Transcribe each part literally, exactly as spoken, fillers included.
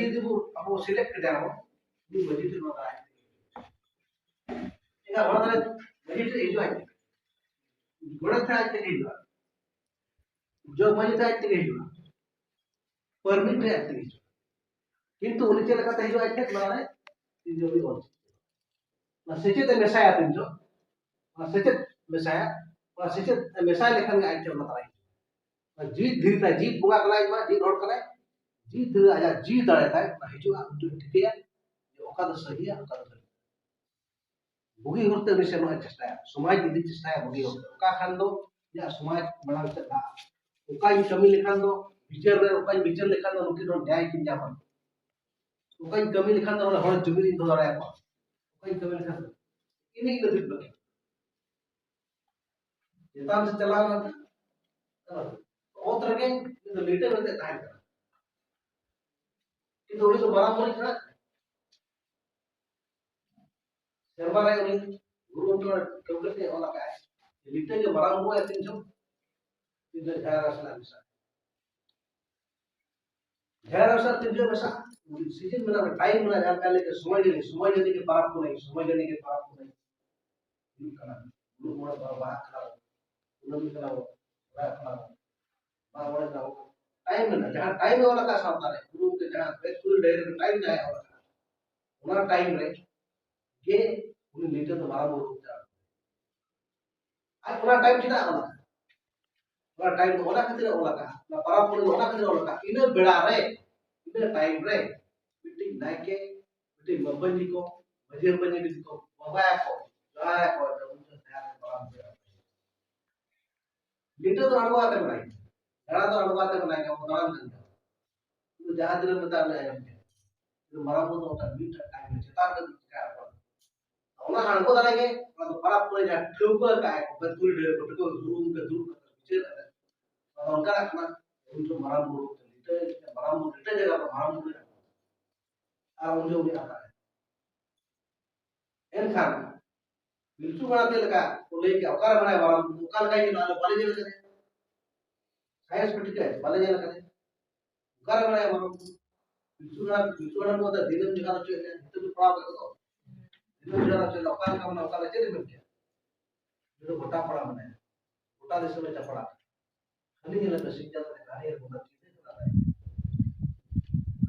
ᱡᱩᱫᱤ ᱵᱚ ᱟᱵᱚ ᱥᱤᱞᱮᱠᱴ ᱠᱮᱫᱟ ᱵᱚ, ᱩᱱᱤ ᱢᱟᱹᱡᱷᱤ ᱴᱷᱮᱱ ᱱᱚᱣᱟ ᱫᱚ ᱟᱡ ᱛᱮᱜᱮ ᱦᱤᱡᱩᱜᱼᱟ᱾ ᱮᱱᱠᱷᱟᱱ ᱚᱱᱟ ᱫᱚ ᱢᱟᱹᱡᱷᱤ ᱴᱷᱮᱱ ᱦᱤᱡᱩᱜᱼᱟ, ᱟᱡ ᱛᱮᱜᱮ᱾ ᱜᱚᱰᱮᱛ ᱴᱷᱮᱱ ᱟᱡ ᱛᱮᱜᱮ ᱦᱤᱡᱩᱜᱼᱟ, ᱡᱚᱜᱽ ᱢᱟᱹᱡᱷᱤ ᱴᱷᱮᱱ ᱟᱡ ᱛᱮᱜᱮ ᱦᱤᱡᱩᱜᱼᱟ, ᱯᱟᱨᱢᱤᱴ ᱨᱮ ᱟᱡ ᱛᱮᱜᱮ ᱦᱤᱡᱩᱜᱼᱟ᱾ ᱠᱤᱱᱛᱩ ᱩᱱᱤ ᱪᱮᱫ ᱞᱮᱠᱟᱛᱮ ᱦᱤᱡᱩᱜᱼᱟ ᱟᱡ ᱴᱷᱮᱱ? ᱱᱚᱣᱟ ᱨᱮ ᱛᱤᱱ ᱡᱚᱱ ᱩᱱᱤ ᱚᱞ ᱪᱤᱠᱤ, ᱚᱱᱟ ᱥᱮᱪᱮᱫ ᱮ ᱢᱮᱥᱟᱭᱟ ᱛᱤᱱ ᱡᱚᱱ, ᱚᱱᱟ ᱥᱮᱪᱮᱫ ᱢᱮᱥᱟᱭᱟ, ᱚᱱᱟ ᱥᱮᱪᱮᱫ ᱮ ᱢᱮᱥᱟᱭ ᱞᱮᱠᱷᱟᱱ ᱜᱮ ᱟᱡ ᱴᱷᱮᱱ ᱚᱱᱟ ᱛᱟᱨᱟᱭ ᱦᱤᱡᱩᱜᱼᱟ᱾ ᱚᱱᱟ ᱡᱤᱣᱤᱫ ᱫᱷᱤᱨᱤ ᱛᱟᱭ, ᱡᱤᱣᱤᱫ ᱵᱚᱸᱜᱟ ᱠᱟᱱᱟᱭ, ᱢᱟ ᱡᱤᱣᱤᱫ ᱦᱚᱲ ᱠᱟᱱᱟᱭ, ᱡᱤᱣᱤᱫ ᱫᱷᱤᱨᱤ ᱟᱡᱟᱜ ᱡᱤᱣᱤ ᱫᱟᱲᱮ ᱛᱟᱭ, ᱚᱱᱟ ᱦᱤᱡᱩᱜᱼᱟ, ᱩᱱᱤ ᱴᱷᱤᱠᱟᱹᱭᱟ ᱡᱮ ᱚᱠᱟ ᱫᱚ ᱥᱟᱹᱦᱤᱭᱟ, ᱚᱠᱟ ᱫᱚ ᱵᱟᱹᱲᱤᱡ᱾ ᱵᱩᱜᱤ ᱦᱚᱨ ᱛᱮ ᱩᱱᱤ ᱥᱮᱱᱚᱜ ᱮ ᱪᱮᱥᱴᱟᱭᱟ, ᱥᱚᱢᱟᱡᱽ ᱤᱫᱤ ᱪᱮᱥᱴᱟᱭᱟ ᱵᱩᱜᱤ ᱦᱚᱨ ᱛᱮ᱾ ᱚᱠᱟ ᱠᱷᱟᱱ ᱫᱚ ᱤᱧᱟᱹᱜ ᱥᱚᱢᱟᱡᱽ ᱢᱟᱲᱟᱝ ᱥᱮᱫ ᱞᱟᱦᱟᱜᱼᱟ, ᱚᱠᱟᱧ ᱠᱟᱹᱢᱤ ᱞᱮᱠᱷᱟᱱ ᱫᱚ ᱵᱤᱪᱟᱹᱨ ᱨᱮ, ᱚᱠᱟᱧ ᱵᱤᱪᱟᱹᱨ ᱞᱮᱠᱷᱟᱱ ᱫᱚ ᱱᱩᱠᱤᱱ ᱦᱚᱲ ᱧᱟᱭ ᱠᱤᱱ ᱧᱟᱢᱟ, ᱚᱠᱟᱧ ᱠᱟᱹᱢᱤ ᱞᱮᱠᱷᱟᱱ ᱫᱚ ᱦᱚᱲ ᱡᱩᱢᱤᱫ ᱤᱧ ᱫᱚᱦᱚ ᱫᱟᱲᱮᱭᱟᱠᱚᱣᱟ, ᱚᱠᱟᱧ ᱠᱟᱹᱢᱤ ᱞᱮᱠᱷᱟᱱ ᱫᱚ ᱤᱱᱟᱹ ᱤᱧ ᱫᱚ ᱫᱤᱞ ᱵᱟᱹᱠᱤ᱾ ᱪᱮᱛᱟᱱ ᱥᱮᱫ ᱪᱟᱞᱟᱣ ᱞᱮᱱᱠᱷᱟᱱ ᱚᱛ ᱨᱮᱜᱮ ᱩᱱᱤ ᱫᱚ ᱞᱤᱴᱟᱹ ᱠᱟᱛᱮ ᱛᱟᱦᱮᱸ ᱠᱟᱱᱟ᱾ ᱠᱤᱱᱛᱩ ᱩᱱᱤ ᱫᱚ ᱢᱟᱨᱟᱝ ᱵᱩᱨᱩ ᱠᱟᱱᱟ᱾ ᱥᱮᱨᱢᱟ ᱨᱮ ᱩᱱᱤ ᱜᱩᱨᱩ ᱴᱷᱮᱱ ᱴᱷᱟᱹᱣᱠᱟᱹ ᱛᱮ ᱚᱞ ᱟᱠᱟᱫᱼᱟᱭ, ᱞᱤᱴᱟᱹ ᱜᱮ ᱢᱟᱨᱟᱝ ᱵᱩᱨᱩ ᱟᱹᱛᱤᱧ ᱪᱚ, ᱞᱤᱴᱟᱹ ᱡᱟᱦᱮᱨ ᱨᱮ ᱥᱮᱱᱟᱜ ᱢᱮᱥᱟ᱾ ᱡᱟᱦᱮᱨ ᱨᱮ ᱥᱮᱱᱟᱜ ᱛᱤᱱ ᱡᱚᱦᱚᱜ ᱢᱮᱥᱟ, ᱥᱤᱡᱤᱱ ᱢᱮᱱᱟᱜᱼᱟ, ᱴᱟᱭᱤᱢ ᱢᱮᱱᱟᱜᱼᱟ, ᱡᱟᱦᱟᱸ ᱞᱮᱠᱟ ᱞᱟᱹᱭ ᱠᱮᱫ, ᱥᱚᱢᱚᱭ ᱡᱟᱹᱱᱤ, ᱥᱚᱢᱚᱭ ᱡᱟᱹᱱᱤ ᱜᱮ ᱯᱟᱨᱟᱵᱽ ᱯᱩᱱᱟᱹᱭ, ᱥᱚᱢᱚᱭ ᱡᱟᱹᱱᱤ ᱜᱮ ᱯᱟᱨᱟᱵᱽ ᱯᱩᱱᱟᱹᱭ ᱦᱩᱭᱩᱜ ᱠᱟᱱᱟ᱾ ᱢᱩᱞᱩᱜ ᱢᱚᱬᱮ ᱢᱟᱦᱟ ᱵᱟᱦᱟ ᱠᱟᱱᱟ ᱵᱚᱱ, ᱠᱩᱱᱟᱹᱢᱤ ᱠᱟᱱᱟ ᱵᱚᱱ, ᱥᱚᱦᱨᱟᱭ ᱠᱟᱱᱟ ᱵᱚᱱ, ᱢᱟᱜ ᱢᱚᱬᱮ ᱠᱟᱱᱟ ᱵᱚᱱ᱾ ᱴᱟᱭᱤᱢ ᱢᱮᱱᱟᱜᱼᱟ, ᱡᱟᱦᱟᱸ ᱴᱟᱭᱤᱢ ᱮ ᱚᱞ ᱟᱠᱟᱫ ᱥᱟᱶᱛᱟ ᱨᱮ, ᱜᱩᱨᱩ ᱜᱚᱢᱠᱮ ᱡᱟᱦᱟᱸ ᱵᱮᱥ ᱠᱚᱨᱮ ᱰᱟᱭᱨᱤ ᱨᱮ ᱴᱟᱭᱤᱢ ᱡᱟᱦᱟᱸᱭ ᱚᱞ ᱟᱠᱟᱫ, ᱚᱱᱟ ᱴᱟᱭᱤᱢ ᱨᱮ ᱜᱮ ᱩᱱᱤ ᱞᱤᱴᱟᱹ ᱫᱚ ᱢᱟᱨᱟᱝ ᱵᱩᱨᱩ ᱨᱩᱯ ᱛᱮ ᱟᱬᱜᱚ᱾ ᱟᱨ ᱚᱱᱟ ᱴᱟᱭᱤᱢ ᱪᱮᱫᱟᱜ ᱚᱞ ᱟᱠᱟᱫ? ᱚᱱᱟ ᱴᱟᱭᱤᱢ ᱫᱚ ᱚᱱᱟ ᱠᱷᱟᱹᱛᱤᱨ ᱮ ᱚᱞ ᱟᱠᱟᱫ, ᱚᱱᱟ ᱯᱟᱨᱟᱵᱽ ᱯᱩᱱᱟᱹᱭ ᱫᱚ ᱚᱱᱟ ᱠᱷᱟᱹᱛᱤᱨ ᱮ ᱚᱞ ᱟᱠᱟᱫ, ᱤᱱᱟᱹ ᱵᱮᱲᱟ ᱨᱮ, ᱤᱱᱟᱹ ᱴᱟᱭᱤᱢ ᱨᱮ ᱢᱤᱫᱴᱤᱡ ᱱᱟᱭᱠᱮ, ᱢᱤᱫᱴᱤᱡ ᱢᱟᱹᱯᱟᱹᱧᱪᱤ ᱠᱚ, ᱢᱟᱹᱡᱷᱤ ᱢᱟᱹᱯᱟᱹᱧᱪᱤ ᱠᱚ ᱵᱚᱸᱜᱟᱭᱟᱠᱚ, ᱡᱚᱦᱟᱨᱟᱭᱟᱠᱚ, ᱡᱮ ᱩᱱᱤ ᱫᱚ ᱡᱟᱦᱮᱨ ᱨᱮ ᱯᱟᱨᱟᱵᱽ ᱦᱩᱭᱩᱜᱼᱟ᱾ ᱞᱤᱴᱟᱹ ᱫᱚ ᱟᱬᱜᱚ ᱟᱛᱮ ᱢᱮᱱᱟᱭ ᱠᱟᱱᱟ, ᱵᱷᱮᱲᱟ ᱫᱚ ᱟᱬᱜᱚ ᱟᱛᱮ ᱢᱮᱱᱟᱭ ᱠᱟᱱᱟ, ᱟᱵᱚ ᱫᱟᱬᱟᱱ ᱠᱟᱱ ᱜᱮᱭᱟ᱾ ᱩᱱᱤ ᱡᱟᱦᱟᱸ ᱛᱤᱱᱟᱹᱜ ᱢᱮᱛᱟᱭ ᱩᱱᱤ ᱟᱸᱡᱚᱢ ᱠᱮᱫ᱾ ᱠᱤᱱᱛᱩ ᱢᱟᱨᱟᱝ ᱵᱩᱨᱩ ᱫᱚ ᱚᱱᱠᱟ ᱢᱤᱫᱴᱟᱝ ᱴᱟᱭᱤᱢ ᱨᱮ ᱪᱮᱛᱟᱱ ᱨᱮ ᱪᱤᱠᱟ ᱟᱬᱜᱚ᱾ ᱚᱱᱟ ᱟᱬᱜᱚ ᱫᱟᱲᱮ ᱜᱮ, ᱚᱱᱟ ᱫᱚ ᱯᱟᱨᱟᱵᱽ ᱯᱩᱱᱟᱹᱭ ᱡᱟᱦᱟᱸ ᱴᱷᱟᱹᱣᱠᱟᱹ ᱟᱠᱟᱫ ᱟᱭ, ᱚᱠᱚᱭ ᱛᱩᱭ ᱰᱷᱟᱹᱨ ᱠᱚ ᱴᱷᱟᱹᱣᱠᱟᱹ ᱫᱩᱲᱩᱵ ᱠᱟᱛᱮ ᱵᱤᱪᱟᱹᱨ ᱠᱟᱛᱮ, ᱚᱱᱟ ᱫᱚ ᱚᱱᱠᱟᱱᱟᱜ ᱠᱟᱱᱟ᱾ ᱩᱱ ᱡᱚᱠᱷᱚᱱ ᱢᱟᱨᱟᱝ ᱵᱩᱨᱩ ᱞᱤᱴᱟᱹ, ᱢᱟᱨᱟᱝ ᱵᱩᱨᱩ ᱞᱤᱴᱟᱹ ᱡᱟᱭᱜᱟ ᱨᱮ ᱢᱟᱨᱟᱝ ᱵᱩᱨᱩ ᱟᱨ ᱩᱱᱤ ᱩᱱᱤ ᱟᱛᱟᱨ ᱨᱮ᱾ ᱮᱱᱠᱷᱟᱱ ᱯᱤᱞᱪᱩ ᱦᱟᱲᱟᱢ ᱪᱮᱫ ᱞᱮᱠᱟ ᱠᱚ ᱞᱟᱹᱭ ᱠᱮᱜᱼᱟ, ᱚᱠᱟᱨᱮ ᱢᱮᱱᱟᱭᱟ ᱢᱟᱨᱟᱝ ᱵᱩᱨᱩ? ᱚᱠᱟ ᱞᱮᱠᱟᱭ ᱧᱮᱞᱚᱜᱼᱟ? ᱟᱞᱮ ᱵᱟᱞᱮ ᱧᱮᱞ ᱠᱟᱫᱮᱭᱟ᱾ ᱥᱟᱭᱮᱱᱥ ᱯᱨᱮᱠᱴᱤᱠᱟᱞ ᱵᱟᱞᱮ ᱧᱮᱞ ᱠᱟᱫᱮᱭᱟ᱾ ᱚᱠᱟᱨᱮ ᱢᱮᱱᱟᱭᱟ ᱢᱟᱨᱟᱝ ᱵᱩᱨᱩ? ᱯᱤᱞᱪᱩ ᱦᱟᱲᱟᱢ, ᱯᱤᱞᱪᱩ ᱦᱟᱲᱟᱢ ᱠᱚ ᱫᱤᱱᱟᱹᱢ ᱡᱚᱦᱟᱨ ᱦᱚᱪᱚᱭᱮᱫ ᱞᱮᱭᱟ, ᱱᱤᱛᱚᱜ ᱠᱚ ᱯᱟᱲᱟᱣ ᱠᱟᱛᱮ ᱫᱚ ᱫᱤᱱᱟᱹᱢ ᱡᱚᱦᱟᱨ ᱦᱚᱪᱚᱭᱮᱫ ᱞᱮᱭᱟ, ᱚᱠᱟ ᱞᱮᱠᱟ ᱢᱮᱱᱟᱜᱼᱟ, ᱚᱠᱟ ᱞᱮᱠᱟ ᱪᱮᱫ ᱮ ᱢᱮᱱ ᱠᱮᱭᱟ? ᱩᱱᱤ ᱫᱚ ᱜᱚᱴᱟ ᱯᱟᱲᱟ ᱢᱮᱱᱟᱭᱟ, ᱜᱚᱴᱟ ᱫᱤᱥᱚᱢ ᱨᱮ ᱪᱟᱯᱲᱟ᱾ ᱠᱷᱟᱹᱞᱤ ᱧᱮᱞ ᱯᱮ, ᱥᱤᱧ ᱪᱟᱸᱫᱚ ᱨᱮ ᱫᱟᱲᱮ ᱵᱚᱸᱜᱟ ᱪᱤᱱᱦᱟᱹ ᱠᱟᱱᱟ ᱛᱟᱭ᱾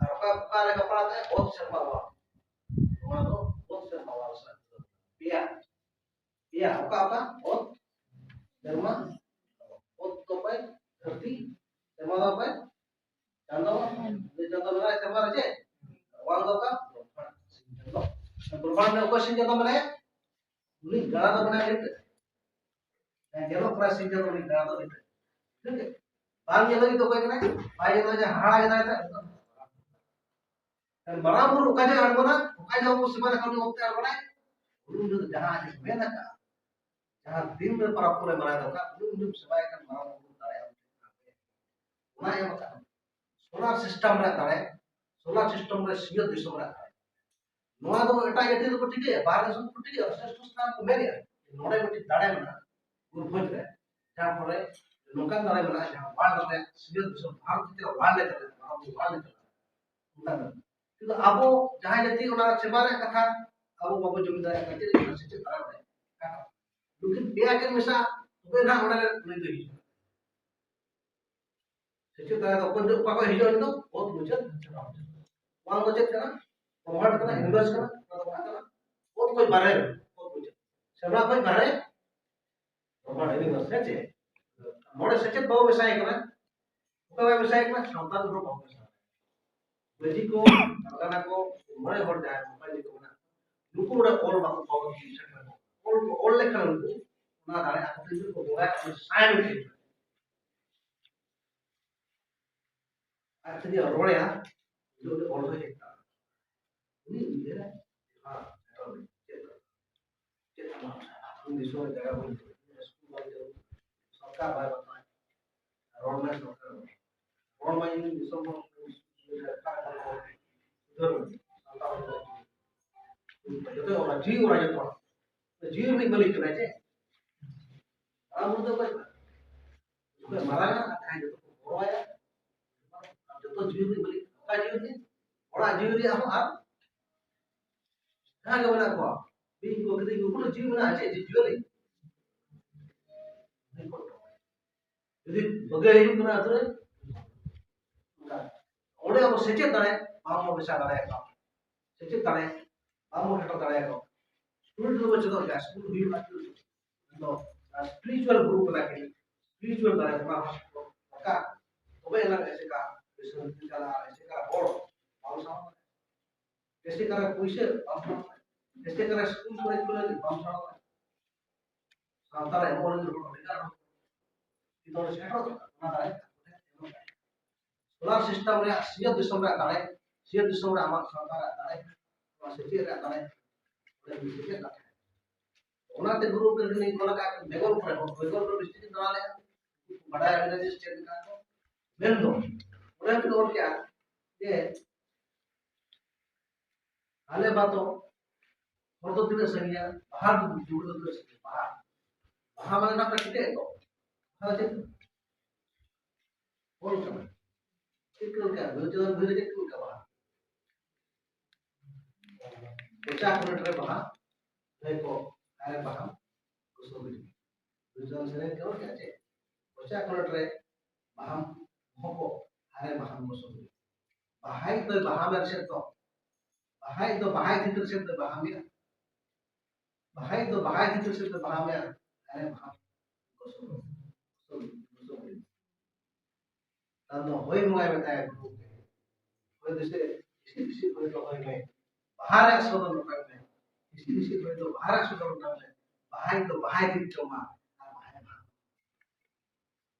ᱟᱨ ᱚᱠᱟ, ᱚᱠᱟ ᱨᱮ ᱜᱟᱯᱟᱲᱟ ᱛᱟᱭ? ᱚᱛ ᱥᱮᱨᱢᱟ ᱚᱣᱟᱨ᱾ ᱱᱚᱣᱟ ᱫᱚ ᱚᱛ ᱥᱮᱨᱢᱟ ᱚᱣᱟᱨ ᱥᱟᱞᱟᱜ ᱡᱩᱲᱟᱹᱣ ᱢᱮᱱᱟᱜᱼᱟ᱾ ᱯᱮᱭᱟ, ᱯᱮᱭᱟ, ᱚᱠᱟ, ᱚᱠᱟ? ᱚᱛ, ᱥᱮᱨᱢᱟ, ᱚᱛ ᱫᱚ ᱚᱠᱚᱭ? ᱫᱷᱟᱹᱨᱛᱤ, ᱥᱮᱨᱢᱟ ᱫᱚ ᱚᱠᱚᱭ? ᱪᱟᱸᱫᱚ, ᱪᱟᱸᱫᱚ ᱢᱮᱱᱟᱭᱟ ᱥᱮᱨᱢᱟ ᱨᱮ ᱪᱮ? ᱚᱣᱟᱨ ᱫᱚ ᱚᱠᱟ? ᱵᱨᱚᱦᱢᱟᱸᱰ, ᱥᱤᱧ ᱪᱟᱸᱫᱚ᱾ ᱵᱨᱚᱦᱢᱟᱸᱰ ᱨᱮ ᱚᱠᱚᱭ ᱥᱤᱧ ᱪᱟᱸᱫᱚ ᱢᱮᱱᱟᱭᱟ? ᱩᱱᱤ ᱜᱟᱲᱟ ᱫᱚ ᱢᱮᱱᱟᱭᱟ ᱞᱟᱹᱭ ᱯᱮ᱾ ᱦᱮᱸ, ᱧᱮᱞᱚᱜ ᱠᱟᱱᱟ ᱥᱤᱧ ᱪᱟᱸᱫᱚ, ᱩᱱᱤ ᱜᱟᱲᱟ ᱫᱚ ᱞᱟᱹᱭ ᱯᱮ᱾ ᱴᱷᱤᱠ ᱜᱮᱭᱟ? ᱵᱟᱝ ᱧᱮᱞ ᱞᱟᱹᱜᱤᱫ ᱫᱚ ᱚᱠᱚᱭ ᱠᱟᱱᱟᱭ? ᱵᱟᱭ ᱧᱮᱞᱚᱜᱼᱟ ᱡᱮ ᱦᱟᱦᱟᱲᱟ ᱜᱮ ᱫᱟᱲᱮ ᱛᱟᱦᱮᱸ᱾ ᱢᱟᱨᱟᱝ ᱵᱩᱨᱩ ᱚᱠᱟ ᱡᱚᱦᱚᱜ ᱟᱬᱜᱚᱱᱟ, ᱚᱠᱟ ᱡᱚᱦᱚᱜ ᱠᱚ ᱥᱮᱵᱟ ᱞᱮᱠᱷᱟᱱ ᱩᱱᱤ ᱚᱠᱛᱮ ᱟᱬᱜᱚᱱᱟᱭ, ᱩᱱᱤ ᱫᱚ ᱡᱟᱦᱟᱸ ᱟᱡ ᱮ ᱢᱮᱱ ᱟᱠᱟᱫᱼᱟ, ᱡᱟᱦᱟᱸ ᱫᱤᱱ ᱨᱮ ᱯᱚᱨᱚᱵᱽ ᱯᱩᱱᱟᱹᱭ ᱢᱟᱱᱟᱣ ᱫᱚᱨᱠᱟᱨ, ᱩᱱᱤ ᱩᱱᱤᱢ ᱥᱮᱵᱟᱭ ᱠᱷᱟᱱ ᱢᱟᱨᱟᱝ ᱵᱩᱨᱩ ᱫᱟᱲᱮ ᱟᱢ ᱴᱷᱮᱱ ᱠᱷᱚᱱᱟᱜ ᱜᱮ᱾ ᱚᱱᱟ ᱮᱢ ᱟᱠᱟᱫ ᱢᱮ᱾ ᱥᱳᱞᱟᱨ ᱥᱤᱥᱴᱮᱢ ᱨᱮᱭᱟᱜ ᱫᱟᱲᱮ, ᱥᱳᱞᱟᱨ ᱥᱤᱥᱴᱮᱢ ᱨᱮ ᱥᱤᱧᱚᱛ ᱫᱤᱥᱚᱢ ᱨᱮᱭᱟᱜ ᱫᱟᱲᱮ᱾ ᱱᱚᱣᱟ ᱫᱚ ᱮᱴᱟᱜ ᱡᱟᱹᱛᱤ ᱫᱚᱠᱚ ᱴᱷᱤᱠᱟᱹᱭᱟ, ᱵᱟᱦᱨᱮ ᱫᱤᱥᱚᱢ ᱠᱚ ᱴᱷᱤᱠᱟᱹᱭᱟ, ᱥᱨᱮᱥᱴᱷᱚ ᱥᱛᱷᱟᱱ ᱠᱚ ᱢᱮᱱᱮᱜᱼᱟ᱾ ᱱᱚᱰᱮ ᱢᱤᱫᱴᱤᱡ ᱫᱟᱲᱮ ᱢᱮᱱᱟᱜᱼᱟ ᱢᱚᱭᱩᱨᱵᱷᱚᱸᱡᱽ ᱨᱮ, ᱡᱟᱦᱟᱸ ᱯᱷᱚᱞᱮ ᱱᱚᱝᱠᱟᱱ ᱫᱟᱲᱮ ᱢᱮᱱᱟᱜᱼᱟ, ᱡᱟᱦᱟᱸ ᱣᱟᱨᱞᱰ ᱨᱮ ᱥᱤᱧᱚᱛ ᱫᱤᱥᱚᱢ ᱵᱷᱟᱨᱚᱛ ᱵᱷᱤᱛᱤᱨ ᱨᱮ ᱣᱟᱨᱞᱰ ᱮ ᱪᱟᱞᱟᱣᱟ, ᱵᱷᱟᱨᱚᱛ ᱫᱚ ᱣᱟᱨᱞᱰ ᱮ ᱪᱟᱞᱟᱣᱟ᱾ ᱚᱱᱠᱟ ᱫᱚ᱾ ᱠᱤᱱᱛᱩ ᱟᱵᱚ ᱡᱟᱦᱟᱸᱭ ᱡᱟᱹᱛᱤ ᱚᱱᱟ ᱥᱮᱵᱟ ᱨᱮᱭᱟᱜ ᱠᱟᱛᱷᱟ ᱟᱵᱚ ᱵᱟᱵᱚ ᱡᱚᱢ ᱫᱟᱲᱮᱭᱟᱜ ᱠᱟᱱᱟ, ᱪᱮᱫ ᱞᱟᱹᱜᱤᱫ ᱥᱮᱪᱮᱫ ᱫᱟᱲᱮ ᱵᱟᱹᱱᱩᱜᱼᱟ? ᱱᱩᱠᱤᱱ ᱯᱮᱭᱟ ᱠᱤᱱ ᱢᱮᱥᱟ, ᱛᱚᱵᱮ ᱱᱟᱦᱟᱜ ᱚᱸᱰᱮ ᱩᱱᱤ ᱫᱚᱭ ᱦᱤᱡᱩᱜᱼᱟ᱾ ᱥᱮᱪᱮᱫ ᱫᱟᱲᱮ ᱫᱚ ᱚᱠᱚᱭ ᱫᱚ, ᱚᱠᱟ ᱠᱷᱚᱱ ᱦᱤᱡᱩᱜᱼᱟ? ᱩᱱᱤ ᱫᱚ ᱚᱛ ᱢᱩᱪᱟᱹᱫ ᱥᱮᱨᱢᱟ ᱢᱩᱪᱟᱹᱫ᱾ ᱵᱟᱝ ᱫᱚ ᱪᱮᱫ ᱠᱟᱱᱟ? ᱵᱨᱚᱦᱢᱟᱸᱰ ᱠᱟᱱᱟ, ᱤᱭᱩᱱᱤᱵᱷᱟᱨᱥ ᱠᱟᱱᱟ, ᱚᱱᱟ ᱫᱚ ᱚᱠᱟ ᱠᱟᱱᱟ? ᱚᱛ ᱠᱷᱚᱱ ᱵᱟᱦᱨᱮ ᱨᱮ, ᱚᱛ ᱢᱩᱪᱟᱹᱫ᱾ ᱥᱮᱨᱢᱟ ᱠᱷᱚᱱ ᱵᱟᱦᱨᱮ, ᱵᱨᱚᱦᱢᱟᱸᱰ, ᱤᱭᱩᱱᱤᱵᱷᱟᱨᱥ, ᱦᱮᱸ ᱪᱮ? ᱱᱚᱰᱮ ᱥᱮᱪᱮᱫ ᱵᱟᱵᱚ ᱢᱮᱥᱟᱭᱮ ᱠᱟᱱᱟ᱾ ᱚᱠᱚᱭ ᱵᱟᱭ ᱢᱮᱥᱟᱭᱮ ᱠᱟᱱᱟ? ᱥᱟᱶᱛᱟ ᱨᱮᱦᱚᱸ ᱵᱟᱵᱚ ᱢᱮᱥᱟᱭᱮ ᱠᱟᱱᱟ᱾ ᱢᱟᱹᱡᱷᱤ ᱠᱚ, ᱯᱟᱨᱜᱟᱱᱟ ᱠᱚ, ᱢᱚᱬᱮ ᱦᱚᱲ ᱡᱟᱦᱟᱸᱭ ᱢᱚᱬᱮ ᱠᱚ ᱢᱮᱱᱟᱜ ᱠᱚᱣᱟ, ᱱᱩᱠᱩ ᱱᱚᱰᱮ ᱚᱞ ᱵᱟᱠᱚ, ᱵᱟᱠᱚ ᱥᱮᱴᱮᱨ ᱠᱚᱣᱟ᱾ ᱚᱞ ᱠᱚ ᱚᱞ ᱞᱮᱠᱷᱟᱱ ᱩᱱᱠᱩ ᱚᱱᱟ ᱫᱟᱲᱮ ᱟᱠᱚ ᱛᱮᱜᱮ ᱠᱚ ᱵᱚᱸᱜᱟᱭᱟ, ᱚᱱᱟ ᱥᱟᱭ ᱢᱤᱫ ᱟᱡ ᱛᱮᱜᱮ ᱨᱚᱲᱮᱭᱟ, ᱩᱱᱤ ᱚᱞ ᱦᱚᱸᱭ ᱦᱮᱡ ᱫᱟᱲᱮᱭᱟᱜᱼᱟ᱾ ᱩᱱᱤ ᱩᱭᱦᱟᱹᱨᱟ, ᱦᱮᱸ, ᱪᱮᱫ ᱠᱟᱱᱟ? ᱪᱮᱫ ᱠᱟᱱᱟ? ᱟᱹᱛᱩ ᱫᱤᱥᱚᱢ ᱨᱮ ᱡᱟᱭᱜᱟ ᱵᱟᱹᱱᱩᱜ ᱛᱟᱵᱚᱱᱟ, ᱥᱠᱩᱞ ᱵᱟᱝ ᱪᱟᱹᱞᱩᱜ, ᱥᱚᱨᱠᱟᱨ ᱵᱟᱭ ᱵᱟᱛᱟᱣᱟ᱾ ᱨᱚᱲ ᱢᱮ ᱥᱚᱨᱠᱟᱨ, ᱨᱚᱲ ᱢᱮ ᱤᱧ ᱫᱤᱥᱚᱢ ᱦᱚᱲ ᱥᱩᱫᱷᱟᱹᱨ ᱢᱮ, ᱥᱟᱱᱛᱟᱲ ᱦᱚᱲ ᱡᱚᱛᱚ ᱚᱱᱟ ᱡᱤᱣᱤ ᱚᱱᱟ ᱡᱚᱛᱚ ᱡᱤᱣᱤ ᱨᱤᱱᱤᱡ ᱢᱟᱹᱞᱤᱠ ᱠᱟᱱᱟᱭ ᱪᱮ? ᱢᱟᱨᱟᱝ ᱵᱩᱨᱩ ᱫᱚ ᱚᱠᱚᱭ ᱠᱟᱱᱟ? ᱡᱚᱛᱚ ᱢᱟᱨᱟᱝᱟ ᱟᱨ ᱡᱟᱦᱟᱸᱭ ᱡᱚᱛᱚ ᱠᱚ ᱜᱚᱲᱚᱣᱟᱭᱟ, ᱡᱚᱛᱚ ᱡᱤᱣᱤ ᱨᱤᱱᱤᱡ ᱢᱟᱹᱞᱤᱠ, ᱚᱠᱟ ᱡᱤᱣᱤ ᱨᱤᱱᱤᱡ? ᱚᱲᱟᱜ ᱡᱤᱣᱤ ᱨᱮᱭᱟᱜ ᱦᱚᱸ ᱟᱨ ᱡᱟᱦᱟᱸ ᱜᱮ ᱢᱮᱱᱟᱜ ᱠᱚᱣᱟ, ᱵᱤᱧ ᱠᱚ, ᱠᱤᱫᱤᱧ ᱠᱚ, ᱠᱳᱱᱳ ᱡᱤᱣᱤ ᱢᱮᱱᱟᱜᱼᱟ ᱪᱮᱫ ᱡᱤᱵᱽ ᱡᱤᱭᱟᱹᱞᱤ? ᱡᱩᱫᱤ ᱵᱟᱹᱜᱟᱹᱭ ᱦᱩᱭᱩᱜ ᱠᱟᱱᱟ ᱟᱹᱛᱩ ᱨᱮ, ᱚᱸᱰᱮ ᱟᱵᱚ ᱥᱮᱪᱮᱫ ᱫᱟᱲᱮ ᱵᱟᱝ ᱵᱚᱱ ᱢᱮᱥᱟ ᱫᱟᱲᱮᱭᱟᱜ ᱠᱟᱱᱟ, ᱥᱮᱪᱮᱫ ᱫᱟᱲᱮ ᱵᱟᱝ ᱵᱚᱱ ᱦᱮᱴᱮᱨ ᱫᱟᱲᱮᱭᱟᱜ ᱠᱟᱱᱟ᱾ ᱥᱠᱩᱞ ᱨᱮᱫᱚ ᱪᱮᱫᱚᱜ ᱜᱮᱭᱟ, ᱥᱠᱩᱞ ᱦᱩᱭᱩᱜᱼᱟ, ᱫᱚ ᱥᱯᱤᱨᱤᱪᱩᱣᱟᱞ ᱜᱩᱨᱩ ᱠᱟᱱᱟ ᱠᱤᱱ, ᱥᱯᱤᱨᱤᱪᱩᱣᱟᱞ ᱫᱟᱲᱮ ᱚᱱᱟ ᱦᱚᱸ ᱫᱚᱨᱠᱟᱨ᱾ ᱛᱚᱵᱮ ᱮᱱᱟᱝ ᱮᱥᱮᱠᱟ ᱫᱤᱥᱚᱢ ᱪᱟᱞᱟᱜᱼᱟ, ᱮᱥᱮᱠᱟ ᱦᱚᱲ ᱵᱟᱝ ᱥᱟᱶ ᱮᱥᱮᱠᱟ ᱨᱮ ᱯᱩᱭᱥᱟᱹ ᱵᱟᱝ ᱥᱟᱶ ᱮᱥᱮᱠᱟ ᱨᱮ ᱥᱠᱩᱞ ᱠᱚᱞᱮᱡᱽ ᱠᱚ ᱞᱟᱹᱜᱤᱫ ᱵᱟᱝ ᱥᱟᱶ ᱥᱟᱶᱛᱟ ᱨᱮ ᱮᱢᱚᱜ ᱞᱟᱹᱜᱤᱫ ᱦᱚᱲ ᱵᱷᱮᱜᱟᱨ ᱦᱚᱲ ᱠᱤᱱᱛᱩ ᱚᱸᱰᱮ ᱥᱮᱴᱮᱨᱚᱜ ᱫᱚᱨᱠᱟᱨ, ᱚᱱᱟ ᱫᱟᱲᱮ ᱥᱳᱞᱟᱨ ᱥᱤᱥᱴᱮᱢ ᱨᱮᱭᱟᱜ ᱥᱤᱧᱚᱛ ᱫᱤᱥᱚᱢ ᱨᱮᱭᱟᱜ ᱫᱟᱲᱮ, ᱥᱤᱧᱚᱛ ᱫᱤᱥᱚᱢ ᱨᱮ ᱟᱢᱟᱜ ᱥᱟᱶᱛᱟ ᱨᱮᱭᱟᱜ ᱫᱟᱲᱮ, ᱱᱚᱣᱟ ᱥᱮᱪᱮᱫ ᱨᱮᱭᱟᱜ ᱫᱟᱲᱮ, ᱚᱸᱰᱮ ᱢᱤᱫ ᱥᱮᱪᱮᱫ ᱠᱟᱛᱷᱟ᱾ ᱚᱱᱟᱛᱮ ᱜᱩᱨᱩ ᱜᱚᱢᱠᱮ ᱞᱤᱧ ᱚᱞ ᱟᱠᱟᱫ ᱵᱮᱝᱜᱚᱞ ᱠᱚᱨᱮ ᱦᱚᱸ, ᱵᱮᱝᱜᱚᱞ ᱠᱚᱨᱮ ᱵᱤᱥᱛᱤ ᱫᱟᱬᱟ ᱞᱮᱫᱼᱟ, ᱵᱟᱰᱟᱭ ᱟᱹᱵᱤᱱ ᱡᱮ ᱪᱮᱫ ᱞᱮᱠᱟ ᱠᱚ ᱢᱮᱱ ᱫᱚ᱾ ᱚᱸᱰᱮ ᱵᱤᱱ ᱚᱞ ᱠᱮᱜᱼᱟ ᱡᱮ ᱟᱞᱮ ᱵᱟᱛᱚ ᱦᱚᱨ ᱫᱚ ᱛᱤᱱᱟᱹᱜ ᱥᱟᱺᱜᱤᱧᱟ, ᱵᱟᱦᱟ ᱫᱩᱣᱟᱹᱨ ᱫᱚ ᱛᱤᱱᱟᱹᱜ ᱥᱟᱺᱜᱤᱧᱟ, ᱵᱟᱦᱟ, ᱵᱟᱦᱟ ᱢᱟᱱᱮ ᱱᱟᱯᱟᱭ ᱴᱷᱤᱠᱟᱹ ᱠᱚ, ᱵᱟᱦᱟ ᱪᱮᱫ? ᱚᱞ ᱠᱟᱱᱟ᱾ ᱪᱮᱫ ᱠᱚ ᱞᱮᱠᱟ? ᱵᱤᱨᱩᱫᱷ ᱪᱟᱸᱫᱟᱱ ᱵᱷᱟᱹᱭ ᱫᱚ ᱪᱮᱫ ᱠᱚ ᱞᱮᱠᱟ ᱵᱟᱦᱟ? ᱠᱚᱪᱟ ᱠᱷᱚᱱᱚᱴ ᱨᱮ ᱵᱟᱦᱟ, ᱵᱷᱟᱹᱭ ᱠᱚ ᱟᱨᱮ ᱵᱟᱦᱟ ᱜᱚᱥᱚ ᱜᱤᱰᱤ᱾ ᱵᱤᱨᱩᱫᱷ ᱪᱟᱸᱫᱟᱱ ᱥᱮᱨᱮᱧ ᱠᱚ ᱪᱮᱫ ᱪᱮᱫ? ᱠᱚᱪᱟ ᱠᱷᱚᱱᱚᱴ ᱨᱮ ᱵᱟᱦᱟ, ᱵᱚᱦᱚᱜ ᱠᱚ ᱟᱨᱮ ᱵᱟᱦᱟ ᱜᱚᱥᱚ ᱜᱤᱰᱤ᱾ ᱵᱟᱦᱟᱭᱤᱡ ᱫᱚᱭ ᱵᱟᱦᱟ ᱢᱮ ᱥᱮᱫ ᱫᱚ, ᱵᱟᱦᱟᱭᱤᱡ ᱫᱚ ᱵᱟᱦᱟᱭ ᱛᱤᱛᱤᱨ ᱥᱮᱫ ᱫᱚᱭ ᱵᱟᱦᱟ ᱢᱮᱭᱟ᱾ ᱵᱟᱦᱟᱭᱤᱡ ᱫᱚ ᱵᱟᱦᱟᱭ ᱛᱤᱛᱤᱨ ᱥᱮᱫ ᱫᱚᱭ ᱵᱟᱦᱟ ᱢᱮᱭᱟ᱾ ᱟᱨᱮ ᱵᱟᱦᱟ ᱜᱚᱥᱚ ᱜᱤᱰᱤ, ᱜᱚᱥᱚ ᱜᱤᱰᱤ, ᱜᱚᱥᱚ ᱜᱤᱰᱤ᱾ ᱛᱟᱦᱞᱮ ᱫᱚ ᱦᱚᱭ ᱵᱚᱸᱜᱟᱭ ᱢᱮᱛᱟᱭᱟ ᱜᱩᱨᱩ ᱜᱚᱢᱠᱮ᱾ ᱦᱚᱭ ᱫᱚ ᱥᱮ ᱦᱤᱥᱤᱫ ᱦᱤᱥᱤᱫ ᱦᱚᱭ ᱫᱚ ᱦᱚᱭ ᱢᱮ, ᱵᱟᱦᱟ ᱨᱮᱭᱟᱜ ᱥᱚ ᱫᱚ ᱱᱚᱴᱟᱭ ᱢᱮ᱾ ᱦᱤᱥᱤᱫ ᱦᱤᱥᱤᱫ ᱦᱚᱭ ᱫᱚ ᱵᱟᱦᱟ ᱨᱮᱭᱟᱜ ᱥᱚ ᱫᱚ ᱱᱚᱴᱟᱭ ᱢᱮ᱾ ᱵᱟᱦᱟᱭ ᱫᱚ ᱵᱟᱦᱟᱭ ᱫᱤᱱ ᱡᱚᱢᱟ ᱟᱨ ᱵᱟᱦᱟᱭ ᱵᱟᱦᱟ᱾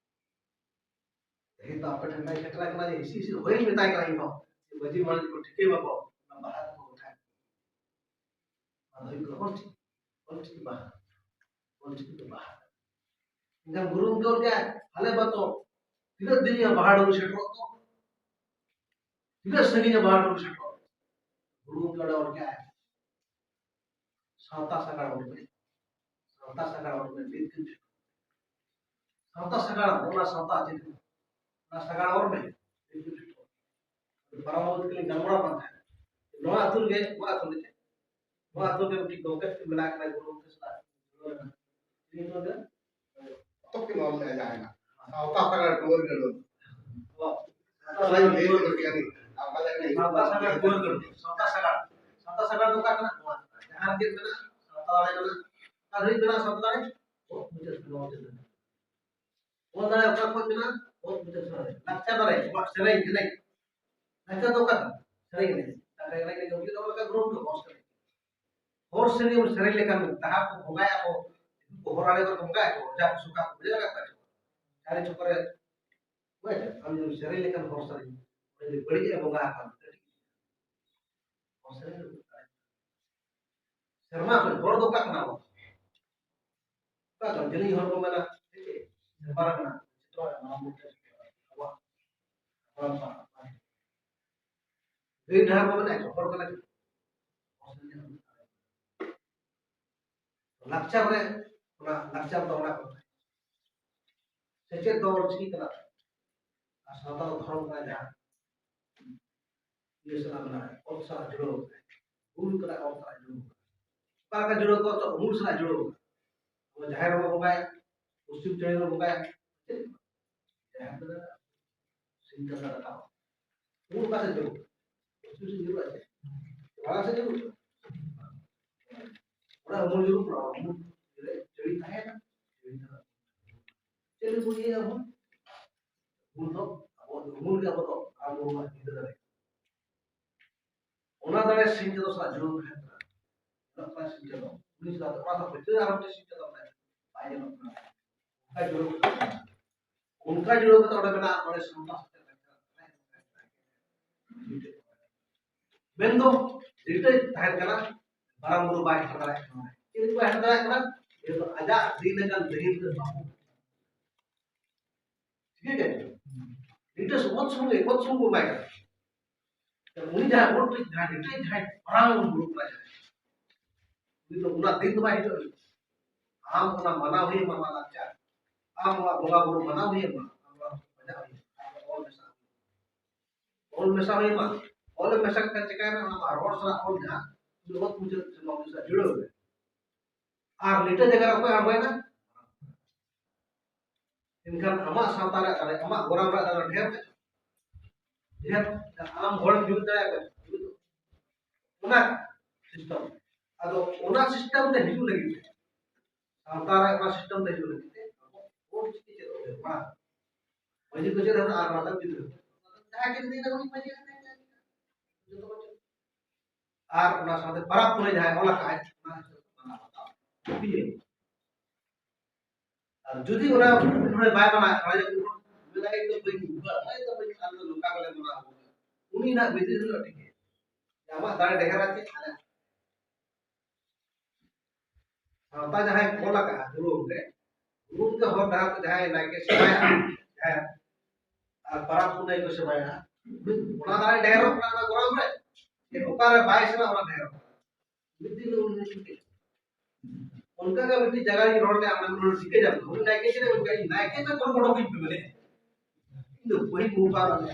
ᱛᱮᱦᱮᱧ ᱫᱚ ᱟᱯᱮ ᱴᱷᱮᱱ ᱞᱟᱹᱭ ᱥᱮᱴᱮᱨ ᱠᱟᱱᱟ ᱡᱮ ᱦᱤᱥᱤᱫ ᱦᱤᱥᱤᱫ ᱦᱚᱭ ᱢᱮᱛᱟᱭ ᱠᱟᱱᱟ ᱤᱧ ᱦᱚᱸ᱾ ᱡᱮ ᱢᱟᱹᱡᱷᱤ ᱢᱚᱬᱮ ᱠᱚ ᱴᱷᱤᱠᱟᱹᱭ ᱢᱟᱠᱚ, ᱚᱱᱟ ᱵᱟᱦᱟ ᱫᱚᱠᱚ ᱜᱚᱴᱟᱭ᱾ ᱚᱱᱟ ᱫᱚ ᱦᱩᱭᱩᱜ ᱠᱟᱱᱟ ᱚᱞᱪᱤᱠᱤ, ᱚᱞᱪᱤᱠᱤ ᱵᱟᱦᱟ, ᱚᱞᱪᱤᱠᱤ ᱫᱚ ᱵᱟᱦᱟ᱾ ᱮᱱᱠᱷᱟᱱ ᱜᱩᱨᱩ ᱜᱚᱢᱠᱮ ᱚᱞ ᱠᱮᱜᱼᱟᱭ, ᱦᱟᱞᱮ ᱵᱟᱛᱚ, ᱛᱤᱱᱟᱹᱜ ᱫᱤᱱ ᱨᱮᱭᱟᱜ ᱵᱟᱦᱟ ᱰᱩᱝᱨᱤ ᱥᱮᱴᱮᱨᱚᱜ ᱫᱚ? ᱛᱤᱱᱟᱹᱜ ᱥᱟᱺᱜᱤᱧ ᱨᱮ ᱵᱟᱦᱟ ᱰᱩᱝᱨᱤ ᱥᱮᱴᱮᱨᱚᱜ ᱫᱚ? ᱜᱩᱨᱩ ᱜᱚᱢᱠᱮ ᱚᱸᱰᱮ ᱚᱞ ᱠᱮᱜᱼᱟᱭ, ᱥᱟᱶᱛᱟ ᱥᱟᱜᱟᱲ ᱚᱞ ᱢᱮ, ᱥᱟᱶᱛᱟ ᱥᱟᱜᱟᱲ ᱚᱞ ᱢᱮ, ᱢᱤᱫ ᱫᱤᱱ ᱥᱮᱴᱮᱨᱚᱜ᱾ ᱥᱟᱶᱛᱟ ᱥᱟᱜᱟᱲ, ᱚᱱᱟ ᱥᱟᱶᱛᱟ ᱪᱮᱫ? ᱚᱱᱟ ᱥᱟᱜᱟᱲ ᱚᱞ ᱢᱮ, ᱢᱤᱫ ᱫᱤᱱ ᱥᱮᱴᱮᱨᱚᱜ᱾ ᱯᱟᱨᱟᱢᱚᱨᱥᱚ ᱛᱮᱞᱤᱧ ᱜᱟᱞᱢᱟᱨᱟᱣ ᱠᱟᱱ ᱛᱟᱦᱮᱸᱫ᱾ ᱱᱚᱣᱟ ᱟᱹᱛᱩ ᱨᱮᱜᱮ, ᱱᱚᱣᱟ ᱟᱹᱛᱩ ᱨᱮᱜᱮ, ᱱᱚᱣᱟ ᱟᱹᱛᱩ ᱨᱮᱜᱮ ᱢᱤᱫᱴᱤᱡ ᱜᱚᱢᱠᱮ ᱢᱮᱱᱟᱜ ᱠᱤᱱᱟ, ᱜᱩᱨᱩ ᱜᱚᱢᱠᱮ ᱥᱟᱞᱟᱜ ᱡᱩᱲᱟᱹᱣ ᱮᱱᱟ᱾ ᱩᱱᱤ ᱫᱚ ᱯᱚᱛᱚᱵ ᱠᱤᱱ ᱚᱞ ᱞᱮᱫᱼᱟ ᱡᱟᱦᱟᱸ ᱦᱮᱱᱟᱜ, ᱥᱟᱶᱛᱟ ᱥᱟᱜᱟᱲ ᱴᱩᱣᱟᱹᱨ ᱜᱟᱹᱰᱩ᱾ ᱚ, ᱥᱟᱶᱛᱟ ᱥᱟᱜᱟᱲ ᱴᱩᱣᱟᱹᱨ ᱜᱟᱹᱰᱩ᱾ ᱥᱟᱶᱛᱟ ᱥᱟᱜᱟᱲ ᱴᱩᱣᱟᱹᱨ ᱜᱟᱹᱰᱩ᱾ ᱥᱟᱶᱛᱟ ᱥᱟᱜᱟᱲ, ᱥᱟᱶᱛᱟ ᱥᱟᱜᱟᱲ ᱫᱚ ᱚᱠᱟ ᱠᱟᱱᱟ? ᱱᱚᱣᱟ ᱠᱟᱱᱟ᱾ ᱡᱟᱦᱟᱸ ᱨᱮᱜᱮ ᱢᱮᱱᱟᱜᱼᱟ, ᱥᱟᱶᱛᱟ ᱫᱟᱲᱮ ᱢᱮᱱᱟᱜᱼᱟ᱾ ᱚᱠᱟ ᱫᱷᱟᱹᱨᱤᱡ ᱢᱮᱱᱟᱜᱼᱟ ᱥᱟᱶᱛᱟ ᱫᱟᱲᱮ? ᱚᱛ ᱢᱩᱪᱟᱹᱫ ᱠᱷᱚᱱ ᱚᱛ ᱢᱩᱪᱟᱹᱫ ᱫᱷᱟᱹᱨᱤᱡ᱾ ᱚᱞ ᱫᱟᱲᱮ ᱚᱠᱟ ᱠᱷᱚᱱ ᱢᱮᱱᱟᱜᱼᱟ? ᱚᱛ ᱢᱩᱪᱟᱹᱫ ᱥᱚᱨᱮᱥ᱾ ᱞᱟᱠᱪᱟᱨ ᱫᱟᱲᱮ, ᱟᱵᱚᱣᱟᱜ ᱥᱮᱨᱮᱧ ᱮᱱᱮᱡ᱾ ᱞᱟᱠᱪᱟᱨ ᱫᱚ ᱚᱠᱟ ᱠᱟᱱᱟ? ᱥᱮᱨᱮᱧ ᱮᱱᱮᱡ᱾ ᱞᱟᱜᱽᱲᱮ ᱮᱱᱮᱡ ᱞᱟᱹᱜᱤᱫ ᱫᱚ ᱚᱱᱟ ᱜᱨᱩᱯ ᱫᱚ ᱦᱚᱲ ᱥᱮᱨᱮᱧ᱾ ᱦᱚᱲ ᱥᱮᱨᱮᱧ ᱮᱢ ᱥᱮᱨᱮᱧ ᱞᱮᱠᱷᱟᱱ ᱡᱟᱦᱟᱸ ᱠᱚ ᱵᱚᱸᱜᱟᱭᱟ ᱠᱚ, ᱩᱱᱠᱩ ᱦᱚᱲ ᱟᱲᱮ ᱠᱚ ᱵᱚᱸᱜᱟᱭᱟ ᱠᱚ, ᱚᱡᱷᱟ ᱠᱚ ᱥᱚᱠᱟ ᱠᱚ ᱵᱩᱡᱷᱟᱹᱣ ᱟᱠᱟᱫ ᱠᱚᱣᱟ ᱪᱚ? ᱪᱟᱨᱮ ᱪᱚᱠᱚᱨᱮ, ᱵᱩᱡᱷᱟᱹᱣ? ᱟᱢ ᱡᱩᱫᱤᱢ ᱥᱮᱨᱮᱧ ᱞᱮᱠᱷᱟᱱ ᱦᱚᱲ ᱥᱮᱨᱮᱧ, ᱩᱱᱤ ᱫᱚ ᱵᱟᱹᱲᱤᱡ ᱮ ᱵᱚᱸᱜᱟ ᱟᱠᱟᱱ᱾ ᱦᱚᱲ ᱥᱮᱨᱮᱧ ᱫᱚ ᱥᱮᱨᱢᱟ ᱠᱷᱚᱱ ᱦᱚᱲ ᱫᱚ ᱚᱠᱟ ᱠᱟᱱᱟ ᱵᱚᱱ? ᱚᱠᱟ ᱠᱟᱱᱟ? ᱡᱮᱞᱮᱧ ᱦᱚᱲ ᱠᱚ ᱢᱮᱱᱟ, ᱪᱮᱫ? ᱥᱮᱨᱢᱟ ᱨᱮ ᱢᱮᱱᱟᱜ ᱡᱚᱛᱚ ᱦᱚᱲ ᱢᱟᱨᱟᱝ ᱵᱩᱨᱩ ᱴᱷᱮᱱ ᱟᱵᱚᱣᱟᱜ ᱦᱟᱯᱲᱟᱢ ᱠᱚᱣᱟᱜ ᱜᱟᱹᱭ ᱰᱟᱦᱟᱨ ᱠᱚ ᱢᱮᱱᱟᱜ ᱡᱚᱛᱚ ᱦᱚᱲ ᱠᱟᱱᱟ ᱠᱤ? ᱞᱟᱠᱪᱟᱨ ᱨᱮ, ᱚᱱᱟ ᱞᱟᱠᱪᱟᱨ ᱫᱚ ᱚᱱᱟ ᱠᱚ ᱢᱮᱱᱟᱜᱼᱟ᱾ ᱥᱮᱪᱮᱫ ᱫᱚ ᱚᱞ ᱪᱤᱠᱤ ᱠᱟᱱᱟ᱾ ᱟᱨ ᱥᱟᱶᱛᱟ ᱫᱚ ᱫᱷᱚᱨᱚᱢ ᱠᱟᱱᱟ, ᱡᱟᱦᱟᱸ ᱤᱭᱟᱹ ᱥᱟᱞᱟᱜ ᱢᱮᱱᱟᱜᱼᱟ, ᱚᱞ ᱥᱟᱞᱟᱜ ᱡᱩᱲᱟᱹᱣ ᱠᱟᱱᱟ᱾ ᱜᱩᱨᱩ ᱠᱟᱱᱟ, ᱚᱞ ᱥᱟᱞᱟᱜ ᱡᱩᱲᱟᱹᱣ ᱠᱟᱱᱟ᱾ ᱚᱠᱟ ᱞᱮᱠᱟ ᱡᱩᱲᱟᱹᱣ ᱠᱚ? ᱛᱚ, ᱩᱢᱩᱞ ᱥᱟᱞᱟᱜ ᱡᱩᱲᱟᱹᱣ ᱠᱟᱱᱟ᱾ ᱟᱵᱚ ᱡᱟᱦᱮᱨ ᱨᱮᱵᱚᱱ ᱵᱚᱸᱜᱟᱭᱟ, ᱯᱚᱥᱪᱤᱢ ᱪᱟᱹᱲᱤ ᱨᱮᱵᱚᱱ ᱵᱚᱸᱜᱟᱭᱟ, ᱪᱮᱫ? ᱡᱟᱦᱮᱨ ᱫᱚ ᱥᱤᱧ ᱪᱟᱸᱫᱚ ᱨᱟᱠᱟᱵ᱾ ᱩᱢᱩᱞ ᱚᱠᱟ ᱥᱮᱫ ᱡᱩᱲᱟᱹᱣ? ᱯᱚᱥᱪᱤᱢ ᱥᱮᱫ ᱡᱩᱲᱟᱹᱜᱼᱟ ᱪᱮ? ᱵᱟᱝ ᱥᱮᱫ ᱡᱩᱲᱟᱹᱜᱼᱟ᱾ ᱚᱱᱟ ᱩᱢᱩᱞ ᱡᱩᱲᱟᱹᱣ ᱠᱟᱱᱟ, ᱩᱢᱩᱞ ᱨᱮ ᱪᱟᱹᱲᱤ ᱛᱟᱦᱮᱱᱟ, ᱪᱟᱹᱲᱤ ᱛᱟᱦᱮᱱᱟ᱾ ᱪᱮᱫ ᱞᱟᱹᱜᱤᱫ ᱵᱚᱱ ᱤᱭᱟᱹᱭᱟ ᱩᱢᱩᱞ? ᱩᱢᱩᱞ ᱫᱚ, ᱟᱵᱚ ᱩᱢᱩᱞ ᱜᱮ ᱟᱵᱚ ᱫᱚ ᱟᱵᱚᱣᱟᱜ ᱧᱤᱫᱟᱹ ᱫᱟᱲᱮ᱾ ᱚᱱᱟ ᱫᱟᱲᱮ ᱥᱤᱧ ᱪᱟᱸᱫᱚ ᱥᱟᱞᱟᱜ ᱡᱩᱲᱟᱹᱣ ᱛᱟᱦᱮᱱ ᱠᱟᱱᱟ᱾ ᱪᱮᱫᱟᱜ ᱥᱤᱧ ᱪᱟᱸᱫᱚ? ᱩᱱᱤ ᱥᱟᱞᱟᱜ ᱚᱱᱟ ᱥᱟᱶ ᱯᱟᱹᱪᱟᱹ ᱟᱨ ᱢᱤᱫᱴᱮᱱ ᱥᱤᱧ ᱪᱟᱸᱫᱚ ᱢᱮᱱᱟᱭᱟ᱾ ᱵᱟᱭ ᱧᱮᱞᱚᱜ ᱠᱟᱱᱟ᱾ ᱚᱱᱠᱟ ᱡᱩᱲᱟᱹᱣ ᱠᱟᱛᱮ ᱚᱸᱰᱮ ᱢᱮᱱᱟᱜᱼᱟ, ᱚᱸᱰᱮ ᱥᱟᱶᱛᱟ ᱥᱮᱪᱮᱫ ᱞᱮᱠᱟ᱾ ᱢᱮᱱᱫᱚ ᱨᱤᱴᱟᱹᱭ ᱛᱟᱦᱮᱱ ᱠᱟᱱᱟ, ᱢᱟᱨᱟᱝ ᱵᱩᱨᱩ ᱵᱟᱭ ᱦᱟᱛᱟᱣ ᱫᱟᱲᱮᱭᱟᱜ ᱠᱟᱱᱟ᱾ ᱪᱮᱫ ᱞᱟᱹᱜᱤᱫ ᱵᱟᱭ ᱦᱟᱛᱟᱣ ᱫᱟᱲᱮᱭᱟᱜ ᱠᱟᱱᱟ? ᱡᱮᱦᱮᱛᱩ ᱟᱡᱟᱜ ᱫᱤᱱ ᱟᱠᱟᱱ ᱫᱟᱹᱭᱤᱛ ᱨᱮ ᱵᱟᱵᱚ ᱴᱷᱤᱠ ᱜᱮᱭᱟ? ᱨᱤᱴᱟᱹ ᱥᱚᱢᱚᱛ ᱥᱚᱢᱚᱭ, ᱮᱠᱚᱛ ᱥᱚᱢᱚᱭ ᱵᱚ ᱮᱢᱟᱭ ᱠᱟᱱᱟ᱾ ᱩᱱᱤ ᱡᱟᱦᱟᱸᱭ ᱵᱷᱳᱴ ᱨᱮ ᱡᱟᱦᱟᱸᱭ ᱨᱤᱴᱟᱹᱭ ᱡᱟᱦᱟᱸᱭ ᱢᱟᱨᱟᱝ ᱵᱩᱨᱩ ᱠᱟᱱᱟᱭ, ᱩᱱᱤ ᱫᱚ ᱚᱱᱟ ᱫᱤᱱ ᱫᱚ ᱵᱟᱭ ᱦᱤᱡᱩᱜᱼᱟ᱾ ᱟᱢ ᱚᱱᱟ ᱢᱟᱱᱟᱣ ᱦᱩᱭ ᱟᱢᱟ, ᱟᱢᱟᱜ ᱞᱟᱠᱪᱟᱨ, ᱟᱢ ᱚᱱᱟ ᱵᱚᱸᱜᱟ ᱵᱩᱨᱩ ᱢᱟᱱᱟᱣ ᱦᱩᱭ ᱟᱢᱟ, ᱟᱢ ᱚᱱᱟ ᱵᱟᱡᱟᱣ ᱦᱩᱭ ᱟᱢᱟ, ᱟᱢ ᱚᱞ ᱢᱮᱥᱟ ᱦᱩᱭ ᱟᱢᱟ᱾ ᱚᱞ ᱢᱮᱥᱟ ᱦᱩᱭᱩᱜ ᱢᱟ᱾ ᱚᱞ ᱢᱮᱥᱟ ᱠᱟᱛᱮ ᱪᱤᱠᱟᱹᱭᱮᱱᱟ? ᱟᱢᱟᱜ ᱨᱚᱲ ᱥᱟᱞᱟᱜ ᱚᱞ ᱡᱟᱦᱟᱸ, ᱩᱱᱤ ᱚᱛ ᱢᱩᱪᱟᱹᱫ ᱥᱮ ᱢᱟᱹᱱᱢᱤ ᱥᱟᱞᱟᱜ ᱡᱩᱲᱟᱹᱣ ᱢᱮ᱾ ᱟᱨ ᱞᱤᱴᱟᱹ ᱡᱟᱭᱜᱟ ᱨᱮ ᱚᱠᱚᱭ ᱟᱬᱜᱚᱭᱮᱱᱟ? ᱮᱱᱠᱷᱟᱱ ᱟᱢᱟᱜ ᱥᱟᱶᱛᱟ ᱨᱮ ᱫᱟᱲᱮ, ᱟᱢᱟᱜ ᱜᱚᱨᱟᱢ ᱨᱮ ᱫᱟᱲᱮ ᱰᱷᱮᱨ ᱢᱮ᱾ ᱰᱷᱮᱨ, ᱟᱢ ᱦᱚᱲ ᱡᱩᱢᱤᱫ ᱫᱟᱲᱮᱭᱟᱜ ᱠᱟᱱᱟ᱾ ᱚᱱᱟ ᱥᱤᱥᱴᱮᱢ᱾ ᱟᱫᱚ ᱚᱱᱟ ᱥᱤᱥᱴᱮᱢ ᱛᱮ ᱦᱤᱡᱩᱜ ᱞᱟᱹᱜᱤᱫ ᱛᱮ, ᱥᱟᱶᱛᱟ ᱨᱮ ᱚᱱᱟ ᱥᱤᱥᱴᱮᱢ ᱛᱮ ᱦᱤᱡᱩᱜ ᱞᱟᱹᱜᱤᱫ ᱛᱮ ᱟᱵᱚ ᱚᱞ ᱪᱤᱠᱤ ᱪᱮᱫ ᱦᱩᱭᱩᱜ ᱢᱟ᱾ ᱢᱟᱹᱡᱷᱤ ᱠᱚ ᱪᱮᱫ ᱦᱩᱭᱩᱜ ᱟᱨ ᱢᱟᱛᱟᱞ ᱜᱤᱫᱽᱨᱟᱹ ᱡᱟᱦᱟᱸᱭ ᱜᱮ ᱡᱩᱫᱤ ᱚᱱᱟ ᱢᱟᱹᱡᱷᱤ ᱠᱟᱛᱮ ᱡᱚᱛᱚ ᱠᱚ ᱪᱮᱫ᱾ ᱟᱨ ᱚᱱᱟ ᱥᱟᱶᱛᱮ ᱯᱟᱨᱟᱵᱽ ᱯᱩᱱᱟᱹᱭ ᱡᱟᱦᱟᱸᱭ ᱚᱞ ᱟᱠᱟᱫ ᱟᱭ, ᱚᱱᱟ ᱦᱤᱥᱟᱹᱵ ᱛᱮ ᱢᱟᱱᱟᱣ ᱵᱟᱛᱟᱣ ᱤᱫᱤᱭᱟᱹᱧ᱾ ᱟᱨ ᱡᱩᱫᱤ ᱚᱱᱟ ᱱᱚᱰᱮ ᱵᱟᱭ ᱢᱟᱱᱟᱣ, ᱚᱱᱟ ᱡᱮ ᱢᱮᱱᱟᱭ ᱤᱧ ᱫᱚ ᱵᱟᱹᱧ ᱵᱩᱡᱷᱟᱹᱣᱟ, ᱚᱱᱟ ᱫᱚ ᱵᱟᱹᱧ, ᱟᱞᱮ ᱫᱚ ᱱᱚᱝᱠᱟ ᱜᱮᱞᱮ ᱢᱟᱱᱟᱣ ᱟᱹᱜᱩ ᱠᱟᱫᱟ, ᱩᱱᱤ ᱱᱟᱜ ᱵᱤᱫᱟᱹᱭ ᱦᱤᱞᱳᱜ ᱴᱷᱤᱠ ᱜᱮᱭᱟ᱾ ᱟᱢᱟᱜ ᱫᱟᱲᱮ ᱰᱷᱮᱨᱟ ᱪᱮᱫ ᱟᱞᱮ? ᱥᱟᱶᱛᱟ ᱡᱟᱦᱟᱸᱭ ᱠᱚᱞ ᱟᱠᱟᱫᱼᱟ ᱜᱩᱨᱩ ᱜᱚᱢᱠᱮ, ᱜᱩᱨᱩ ᱜᱚᱢᱠᱮ ᱦᱚᱨ ᱰᱟᱦᱟᱨ ᱛᱮ ᱡᱟᱦᱟᱸᱭ ᱱᱟᱭᱠᱮ ᱥᱮᱵᱟᱭᱟ, ᱡᱟᱦᱟᱸᱭ ᱟᱨ ᱯᱟᱨᱟᱵᱽ ᱯᱩᱱᱟᱹᱭ ᱠᱚ ᱥᱮᱵᱟᱭᱟ, ᱚᱱᱟ ᱫᱟᱲᱮ ᱰᱷᱮᱨᱚᱜ ᱠᱟᱱᱟ ᱚᱱᱟ ᱜᱚᱨᱟᱢ ᱨᱮ᱾ ᱡᱮ ᱚᱠᱟᱨᱮ ᱵᱟᱭ ᱥᱮᱱᱟ ᱚᱱᱟ ᱰᱷᱮᱨᱚᱜ ᱠᱟᱱᱟ᱾ ᱢᱤᱫ ᱫᱤᱱ ᱩᱱᱤ ᱴᱷᱤᱠᱟᱹ᱾ ᱚᱱᱠᱟ ᱜᱮ ᱢᱤᱫᱴᱤᱡ ᱡᱟᱭᱜᱟ ᱨᱤᱧ ᱨᱚᱲ ᱞᱮᱫᱼᱟ, ᱚᱸᱰᱮ ᱩᱱᱤ ᱴᱷᱤᱠᱟᱹ ᱧᱟᱢ ᱠᱮᱫᱟ᱾ ᱩᱱᱤ ᱱᱟᱭᱠᱮ ᱪᱮᱫ ᱮ ᱢᱮᱱ ᱠᱮᱫᱟ? ᱤᱧ ᱱᱟᱭᱠᱮ ᱪᱮᱫ ᱠᱚ ᱜᱚᱰᱚ ᱠᱤᱧ ᱯᱮ ᱢᱮᱱᱮᱫ? ᱤᱧ ᱫᱚ ᱵᱟᱹᱧ ᱢᱩᱸ ᱵᱟᱝ ᱟᱞᱮ᱾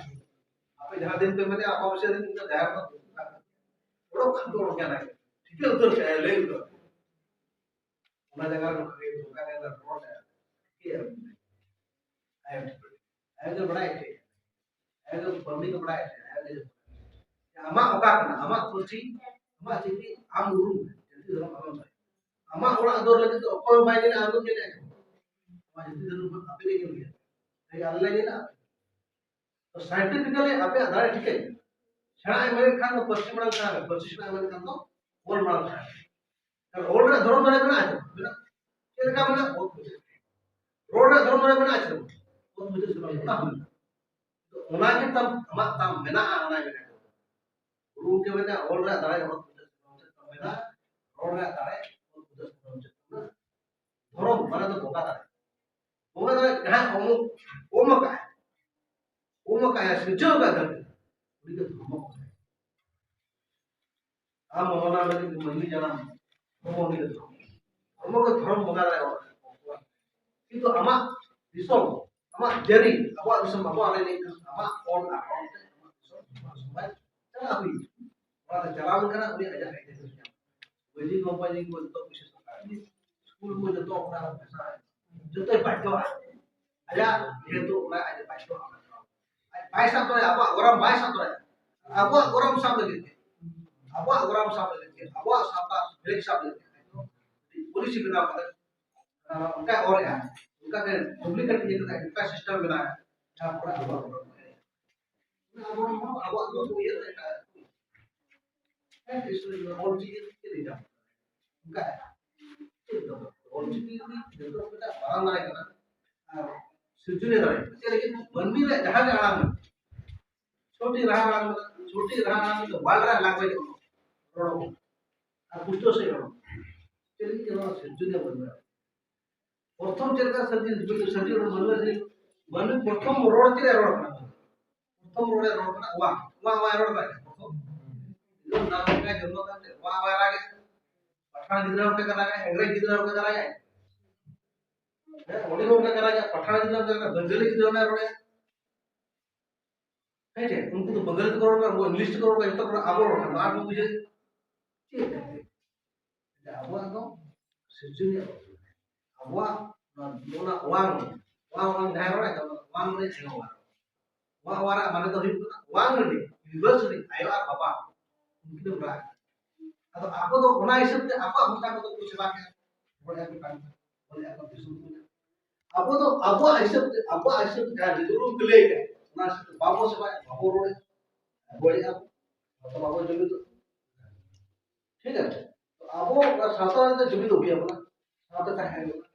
ᱟᱯᱮ ᱡᱟᱦᱟᱸ ᱫᱤᱱ ᱯᱮ ᱢᱮᱱᱮᱫ, ᱟᱯᱮ ᱚᱵᱚᱥᱥᱳᱭ ᱫᱤᱱ ᱤᱧ ᱫᱚ ᱡᱟᱦᱮᱨ ᱠᱷᱚᱱ ᱚᱰᱚᱠ ᱠᱷᱟᱱ ᱫᱚ ᱚᱰᱚᱠ ᱮᱱᱟᱭ᱾ ᱴᱷᱤᱠᱟᱹ ᱩᱛᱟᱹᱨ ᱠᱮᱫᱼᱟᱭ, ᱞᱟᱹᱭ ᱩᱛᱟᱹᱨ᱾ ᱚᱱᱟ ᱡᱟᱭᱜᱟ ᱨᱮ ᱱᱚᱝᱠᱟ ᱜᱮ, ᱱᱚᱝᱠᱟ ᱜᱮ ᱨᱚᱲ ᱞᱮᱫᱼᱟ᱾ ᱴᱷᱤᱠᱟᱹᱭᱟ? ᱟᱭᱳ ᱫᱚ ᱵᱟᱲᱟᱭ ᱦᱚᱪᱚᱭᱮᱫᱼᱟ᱾ ᱟᱭᱳ ᱫᱚ ᱯᱟᱵᱽᱞᱤᱠ ᱠᱚ ᱵᱟᱲᱟᱭ ᱦᱚᱪᱚᱭᱮᱫᱼᱟ᱾ ᱟᱭᱳ ᱫᱚ ᱟᱢᱟᱜ ᱚᱠᱟ ᱠᱟᱱᱟ? ᱟᱢᱟᱜ ᱯᱟᱹᱨᱥᱤ, ᱟᱢᱟᱜ ᱪᱤᱠᱤ, ᱟᱢ ᱩᱨᱩᱢ ᱢᱮ᱾ ᱡᱟᱹᱛᱤ ᱫᱷᱚᱨᱚᱢ ᱟᱞᱚᱢ ᱵᱟᱲᱟᱭᱟ᱾ ᱟᱢᱟᱜ ᱚᱲᱟᱜ ᱫᱩᱣᱟᱹᱨ ᱞᱟᱹᱜᱤᱫ ᱫᱚ ᱚᱠᱚᱭ ᱦᱚᱸ ᱵᱟᱭ ᱧᱮᱞᱟ, ᱟᱢ ᱫᱚᱢ ᱧᱮᱞᱟ᱾ ᱟᱢᱟᱜ ᱡᱟᱹᱛᱤ ᱫᱷᱚᱨᱚᱢ ᱟᱯᱮ ᱜᱮ ᱧᱮᱞ ᱜᱮᱭᱟ᱾ ᱟᱞᱮ ᱞᱮ ᱧᱮᱞᱟ᱾ ᱛᱚ, scientifically ᱟᱯᱮᱭᱟᱜ ᱫᱟᱲᱮ ᱴᱷᱤᱠᱟᱹᱭ ᱯᱮ᱾ ᱥᱮᱬᱟ ᱮᱢ ᱢᱮᱱ ᱠᱷᱟᱱ ᱫᱚ ᱯᱟᱹᱨᱥᱤ ᱢᱟᱲᱟᱝ ᱥᱮᱬᱟ ᱢᱮ, ᱯᱟᱹᱨᱥᱤ ᱥᱮᱬᱟ ᱮᱢ ᱢᱮᱱ ᱠᱷᱟᱱ ᱫᱚ ᱚᱞ ᱢᱟᱲᱟᱝ ᱥᱮᱬᱟ ᱢᱮ᱾ ᱟᱨ ᱚᱞ ᱨᱮᱱᱟᱜ ᱫᱷᱚᱨᱚᱢ ᱫᱟᱲᱮ ᱢᱮᱱᱟᱜᱼᱟ ᱪᱮ ᱵᱟᱝ? ᱢᱮᱱᱟᱜᱼᱟ᱾ ᱪᱮᱫ ᱞᱮᱠᱟ ᱢᱮᱱᱟᱜᱼᱟ? ᱚᱛ ᱢᱩᱪᱟᱹᱫ ᱨᱮ᱾ ᱨᱚᱲ ᱨᱮᱱᱟᱜ ᱫᱷᱚᱨᱚᱢ ᱫᱟᱲᱮ ᱢᱮᱱᱟᱜᱼᱟ ᱪᱮ ᱵᱟᱝ? ᱚᱛ ᱢᱩᱪᱟᱹᱫ ᱨᱮ ᱢᱮᱱᱟᱜᱼᱟ᱾ ᱚᱱᱟ ᱦᱚᱸ ᱢᱮᱱᱟᱜᱼᱟ᱾ ᱛᱚ, ᱚᱱᱟ ᱜᱮ ᱛᱟᱢ, ᱟᱢᱟᱜ ᱛᱟᱢ ᱢᱮᱱᱟᱜᱼᱟ, ᱚᱱᱟ ᱜᱮ ᱢᱮᱱᱟᱜᱼᱟ᱾ ᱜᱩᱨᱩ ᱜᱚᱢᱠᱮ ᱢᱮᱱᱟ, ᱚᱞ ᱨᱮᱭᱟᱜ ᱫᱟᱲᱮ ᱚᱛ ᱢᱩᱪᱟᱹᱫ ᱥᱮᱫ ᱢᱮᱱᱟᱜᱼᱟ, ᱨᱚᱲ ᱨᱮᱭᱟᱜ ᱫᱟᱲᱮ ᱚᱛ ᱢᱩᱪᱟᱹᱫ ᱥᱮᱫ ᱢᱮᱱᱟᱜᱼᱟ᱾ ᱫᱷᱚᱨᱚᱢ ᱢᱟᱱᱮ ᱫᱚ ᱵᱚᱸᱜᱟ ᱫᱟᱲᱮ᱾ ᱵᱚᱸᱜᱟ ᱫᱟᱲᱮ ᱡᱟᱦᱟᱸᱭ ᱚᱢ, ᱚᱢ ᱟᱠᱟᱫ, ᱚᱢ ᱟᱠᱟᱫ, ᱥᱤᱨᱡᱟᱹᱣ ᱟᱠᱟᱫ ᱫᱷᱟᱹᱨᱛᱤ, ᱩᱱᱤ ᱫᱚ ᱫᱷᱚᱨᱢᱚ ᱠᱚ ᱢᱮᱛᱟᱭᱟ᱾ ᱟᱢ ᱚᱱᱟ ᱞᱟᱹᱜᱤᱫ ᱢᱟᱹᱱᱢᱤ ᱡᱟᱱᱟᱢ, ᱫᱷᱚᱨᱢᱚ ᱩᱱᱤ ᱫᱚ ᱫᱷᱚᱨᱢᱚ᱾ ᱫᱷᱚᱨᱢᱚ ᱜᱮ ᱫᱷᱚᱨᱚᱢ ᱵᱚᱸᱜᱟ ᱫᱟᱲᱮ ᱚᱞ ᱟᱠᱟᱫ᱾ ᱠᱤᱱᱛᱩ ᱟᱢᱟᱜ ᱫᱤᱥᱚᱢ, ᱟᱢᱟᱜ ᱡᱟᱹᱨᱤ, ᱟᱵᱚᱣᱟᱜ ᱫᱤᱥᱚᱢ, ᱟᱵᱚᱣᱟᱜ ᱞᱟᱹᱭ ᱞᱮᱠᱷᱟᱱ ᱟᱢᱟᱜ ᱚᱞ ᱟᱨ ᱨᱚᱲ ᱛᱮ ᱟᱢᱟᱜ ᱫᱤᱥᱚᱢ ᱵᱟᱭ ᱪᱟᱞᱟᱜ ᱦᱩᱭᱩᱜ᱾ ᱚᱱᱟᱛᱮ ᱪᱟᱞᱟᱣ ᱞᱮᱱᱠᱷᱟᱱ ᱩᱱᱤ ᱟᱡᱟᱜ ᱟᱭᱰᱮᱱᱴᱤᱴᱤ ᱧᱟᱢᱟ᱾ ᱢᱟᱹᱡᱷᱤ ᱠᱚ, ᱢᱟᱹᱡᱷᱤ ᱠᱚ ᱡᱚᱛᱚ ᱯᱚᱭᱥᱟ ᱥᱚᱨᱠᱟᱨ ᱤᱫᱤᱭᱟ᱾ ᱥᱠᱩᱞ ᱠᱚ ᱡᱚᱛᱚ ᱚᱱᱟ ᱯᱚᱭᱥᱟ ᱡᱚᱛᱚᱭ ᱵᱟᱫᱽᱫᱷᱚᱜᱼᱟ᱾ ᱟᱡᱟᱜ ᱡᱮᱦᱮᱛᱩ ᱚᱱᱟ ᱟᱡ ᱵᱟᱫᱽᱫᱷᱚᱜᱼᱟ᱾ ᱟᱡ ᱵᱟᱭ ᱥᱟᱵ ᱫᱟᱲᱮᱭᱟᱜᱼᱟ, ᱟᱵᱚᱣᱟᱜ ᱜᱚᱨᱚᱢ ᱵᱟᱭ ᱥᱟᱵ ᱫᱟᱲᱮᱭᱟᱜᱼᱟ᱾ ᱟᱵᱚᱣᱟᱜ ᱜᱚᱨᱚᱢ ᱥᱟᱵ ᱞᱟᱹᱜᱤᱫ ᱛᱮ, ᱟᱵᱚᱣᱟᱜ ᱜᱚᱨᱚᱢ ᱥᱟᱵ ᱞᱟᱹᱜᱤᱫ ᱛᱮ, ᱟᱵᱚᱣᱟᱜ ᱥᱟᱶᱛᱟ ᱵᱷᱮᱫ ᱥᱟᱵ ᱞᱟᱹᱜᱤᱫ ᱛᱮ ᱯᱚᱞᱤᱥᱤ ᱵᱮᱱᱟᱣ ᱠᱟᱛᱮ, ᱟᱨ ᱚᱱᱠᱟ ᱚᱨᱮᱜᱼᱟ, ᱚᱱᱠᱟ ᱜᱮ ᱰᱩᱯᱞᱤᱠᱮᱴ ᱤᱭᱟᱹ ᱠᱟᱛᱮ ᱚᱱᱠᱟ ᱥᱤᱥᱴᱮᱢ ᱵᱮᱱᱟᱣ, ᱡᱟᱦᱟᱸ ᱯᱚᱨᱮ ᱟᱵᱚᱣᱟᱜ ᱜᱚᱨᱚᱢ ᱟᱵᱚ ᱦᱚᱸ ᱟᱵᱚᱣᱟᱜ ᱫᱚ ᱤᱭᱟᱹ ᱨᱮ ᱮᱴᱟᱜ ᱦᱮᱸ, ᱤᱥᱠᱩᱞ ᱨᱮ ᱚᱞ ᱪᱤᱠᱤ ᱪᱮᱫ ᱞᱮᱠᱟ? ᱚᱱᱠᱟ ᱪᱮᱫ ᱫᱚ? ᱚᱞ ᱪᱤᱠᱤ ᱡᱚᱛᱚ ᱠᱷᱚᱱᱟᱜ ᱢᱟᱨᱟᱝ ᱫᱟᱲᱮ ᱠᱟᱱᱟ᱾ ᱟᱨ ᱥᱤᱨᱡᱚᱱᱤᱭᱟᱹ ᱫᱟᱲᱮ᱾ ᱪᱮᱫ ᱞᱟᱹᱜᱤᱫ? ᱢᱟᱹᱱᱢᱤ ᱨᱮ ᱡᱟᱦᱟᱸ ᱜᱮ ᱟᱲᱟᱝ ᱢᱮᱱᱟᱜᱼᱟ, ᱪᱷᱚᱴᱤ ᱨᱟᱦᱟ ᱟᱲᱟᱝ ᱢᱮᱱᱟᱜᱼᱟ, ᱪᱷᱚᱴᱤ ᱨᱟᱦᱟ ᱟᱲᱟᱝ ᱫᱚ ᱵᱟᱨ ᱨᱟᱦᱟ ᱞᱟᱝ ᱨᱚᱲ ᱟᱵᱚᱱ᱾ ᱟᱨ ᱯᱩᱥᱴᱟᱹᱣ ᱥᱮᱫ ᱨᱚᱲ᱾ ᱪᱮᱫ ᱞᱟᱹᱜᱤᱫ? ᱱᱚᱣᱟ ᱥᱤᱨᱡᱚᱱᱤᱭᱟᱹ ᱢᱟᱹᱱᱢᱤ᱾ ᱯᱨᱚᱛᱷᱚᱢ ᱪᱮᱫ ᱞᱮᱠᱟ ᱥᱟᱹᱨᱤ, ᱥᱟᱹᱨᱤ ᱢᱟᱹᱱᱢᱤ, ᱢᱟᱹᱱᱢᱤ ᱯᱨᱚᱛᱷᱚᱢ ᱨᱚᱲ ᱪᱮᱫ ᱮ ᱨᱚᱲ ᱠᱟᱱᱟ? ᱯᱨᱚᱛᱷᱚᱢ ᱨᱚᱲ ᱮ ᱨᱚᱲ ᱠᱟᱱᱟ ᱣᱟᱝ, ᱣᱟᱝ, ᱣᱟᱝ ᱮ ᱨᱚᱲ ᱠᱟᱱᱟ ᱯᱨᱚᱛᱷᱚᱢ᱾ ᱡᱚᱱᱢᱚ ᱠᱟᱛᱮ ᱣᱟᱝ, ᱣᱟᱝ ᱮ ᱨᱟᱜᱮ᱾ ᱯᱟᱴᱷᱟᱱ ᱜᱤᱫᱽᱨᱟᱹ ᱦᱚᱸ ᱚᱱᱠᱟ ᱠᱟᱱᱟ, ᱮᱝᱨᱮᱡᱽ ᱜᱤᱫᱽᱨᱟᱹ ᱦᱚᱸ ᱚᱱᱠᱟ ᱠᱟᱱᱟ᱾ ᱦᱮᱸ, ᱩᱱᱤ ᱦᱚᱸ ᱚᱱᱠᱟ ᱠᱟᱱᱟ, ᱯᱟᱴᱷᱟᱱ ᱜᱤᱫᱽᱨᱟᱹ ᱦᱚᱸ ᱚᱱᱠᱟ ᱠᱟᱱᱟ, ᱵᱟᱝᱜᱟᱞᱤ ᱜᱤᱫᱽᱨᱟᱹ ᱦᱚᱸ ᱚᱱᱠᱟ ᱨᱚᱲᱮᱜᱼᱟ᱾ ᱦᱮᱸ ᱪᱮ? ᱩᱱᱠᱩ ᱫᱚ ᱵᱟᱝᱜᱟᱞᱤ ᱛᱮᱠᱚ ᱨᱚᱲ ᱠᱟᱱᱟ, ᱩᱱᱠᱩ ᱤᱝᱞᱤᱥ ᱛᱮᱠᱚ ᱨᱚᱲ ᱠᱟᱱᱟ, ᱟᱵᱚ ᱵᱩᱡᱷᱟᱹᱣ ᱪᱮᱫ ᱠᱷᱟᱹᱛᱤᱨ? ᱟᱵᱚᱣᱟᱜ ᱫᱚ ᱥᱤᱨᱡᱚᱱᱤᱭᱟᱹ ᱟᱵᱚᱣᱟᱜ ᱱᱚᱣᱟ ᱚᱣᱟᱝ, ᱚᱣᱟᱝ, ᱚᱣᱟᱝ ᱡᱟᱦᱟᱸᱭ ᱨᱚᱲᱮᱫ ᱫᱚ, ᱚᱣᱟᱝ ᱨᱮ ᱡᱤᱨᱚ ᱚᱣᱟᱝ᱾ ᱚᱣᱟᱝ, ᱚᱣᱟᱝ ᱨᱮᱭᱟᱜ ᱢᱟᱱᱮ ᱫᱚ ᱦᱩᱭᱩᱜ ᱠᱟᱱᱟ ᱚᱣᱟᱝ ᱨᱮ ᱩᱱᱤ ᱟᱭᱳ ᱟᱨ ᱵᱟᱵᱟ ᱩᱱᱠᱤᱱ ᱨᱟᱜ᱾ ᱟᱫᱚ ᱟᱵᱚ ᱫᱚ ᱚᱱᱟ ᱦᱤᱥᱟᱹᱵ ᱛᱮ ᱟᱵᱚᱣᱟᱜ ᱵᱷᱟᱥᱟ ᱠᱚᱫᱚ ᱠᱚ ᱥᱮᱵᱟ ᱠᱮᱫᱟ, ᱵᱚᱞᱮ ᱟᱵᱚ ᱠᱟᱱ ᱵᱚᱞᱮ ᱟᱵᱚ ᱫᱤᱥᱚᱢ ᱠᱚ᱾ ᱟᱵᱚ ᱫᱚ ᱟᱵᱚᱣᱟᱜ ᱦᱤᱥᱟᱹᱵ ᱛᱮ, ᱟᱵᱚᱣᱟᱜ ᱦᱤᱥᱟᱹᱵ ᱛᱮ ᱡᱟᱦᱟᱸ ᱡᱩᱫᱤ ᱵᱚᱱ ᱠᱷᱟᱹᱞᱟᱹᱭ ᱠᱟᱜ, ᱚᱱᱟ ᱦᱤᱥᱟᱹᱵ ᱛᱮ ᱵᱟᱵᱚ ᱥᱮᱵᱟᱭᱟ, ᱵᱟᱵᱚ ᱨᱚᱲᱮᱫ, ᱵᱟᱹᱲᱤᱡ ᱟᱵᱚ, ᱵᱟᱵᱚ ᱡᱩᱢᱤᱫᱚᱜ᱾ ᱴᱷᱤᱠ ᱟᱪᱷᱮ? ᱛᱚ ᱟᱵᱚ ᱚᱱᱟ ᱥᱟᱶᱛᱟ ᱨᱮᱫᱚ ᱡᱩᱢᱤᱫᱚᱜ ᱦᱩᱭ ᱟᱵᱚᱱᱟ, ᱥᱟᱶᱛᱟ ᱛᱟᱦᱮᱸ ᱦᱩᱭᱩᱜᱼᱟ᱾